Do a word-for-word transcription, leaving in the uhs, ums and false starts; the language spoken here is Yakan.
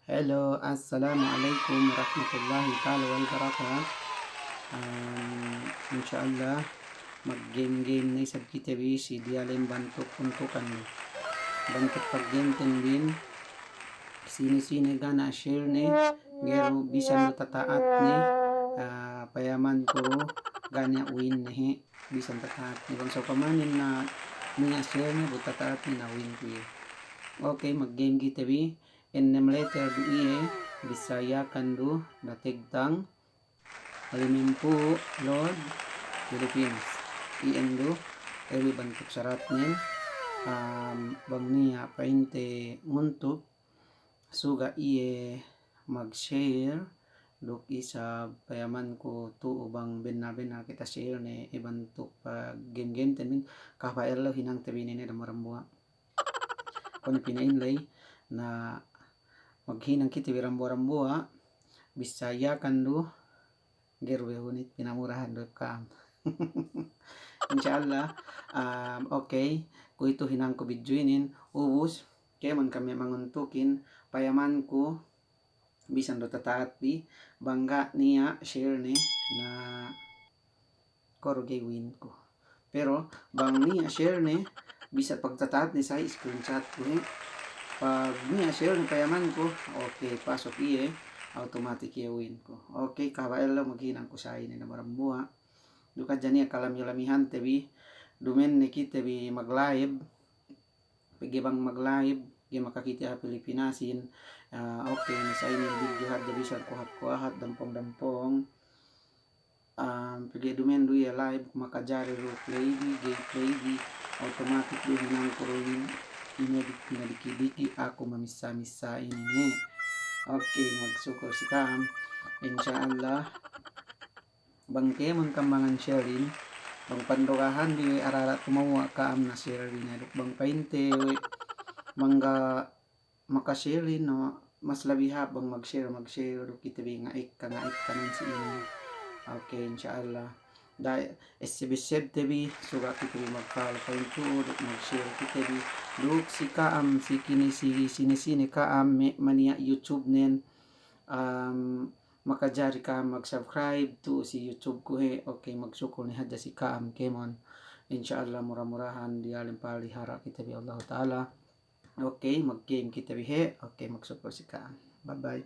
Hello, assalamu alaikum warahmatullahi ta'ala wabarakatuh. Um, insya Allah, mag-game-game ne isab kite bi si diyalem bantuk untukan ne. Bantuk pag-game ten bin, sine-sine ga' niya' share ne, ga'i du bisan du tata'at ne, ah, payamanku ga' niya' win ne he', bisan tata'at ne. Bang sa'upamanen na niya' share ne, bu tata'at ne na win ku iye. Okay, mag-game kite bi. Ennem letter du iye, bissā Yakan du, dategtang limempū' load Pilipinas. Iyan du, iye bi bantuk saratnen, um, bang niya' pa'inte nguntuk, suga' iye mag-share, duk isab payamanku tu'u bang bennal-bennal kite share ne, iye bantuk pag-game-game ten bin, kahaba' ellew hinangte bi inin dambuwa'-dambuwa'. Kuwe' ne pina'in ley, na maghinang kite bi dambuwa'-dambuwa', bissā Yakan du, ga'i du be hunit, pinamurahan du ka'am. Insya Allah, um, okay, kuwe'itu hinangku video inin, ubus, kēmon kami manguntukin, payamanku, bisan du tata'at bi, bang ga' niya' share ne, na kuwe' du ga'i win ku. Pero bang niya' share ne, bisan pagtata'at ne sa' i-screenshot ku he'. Pag niya' share ne payamanku, okay, pasok iye, automatic iye win ku. Okay, kahaba' ellew maghinang ku sa' inin dambuwa'-dambuwa'. Duk hadja niya' kalami-lamihante bi, duma'in ne kite bi mag-live. Pegge' bang mag-live, ga'i makakite hap Pilipinasin. Ah, okay, ne sa' inin video hadja bisan kuwe'at-kuwe'at, dampong-dampong. Um, pegge' duma'in du iye live, makajari du play bi, ga'i play bi, automatic du hinangku du inin, ine di-, ine diki'-diki' aku mamissā-missā inin he'. Okay, magsukul si ka'am. Insya Allah. Bang kēmon ka'am mangan sharing, bang pandogahan bi we' ara-ara tumewwa' ka'am na share bi ne duk bang pa'inte we' bang ga' maka-share ne, mas labi hāp bang mag-share, mag-share duk kite bi nga'ekka, nga'ekka nan si inin. Okay, insya Allah. Da'a esseb-essebte bi, suga' kite bi mag-follow pa'in tu'u duk mag-share kite bi. Duk si ka'am, si kine, si sine-sine ka'am me' maniya' YouTube nen, um, makajari ka'am mag-subscribe tu'u si YouTube ku he'. Okay, magsukul ne hadja si ka'am kēmon. Insya Allah, mura-murahan diyalem palihara' kite bi Allahu Ta'ala. Okay, mag-game kite bi he'. Okay, magsukul si ka'am. Bye-bye.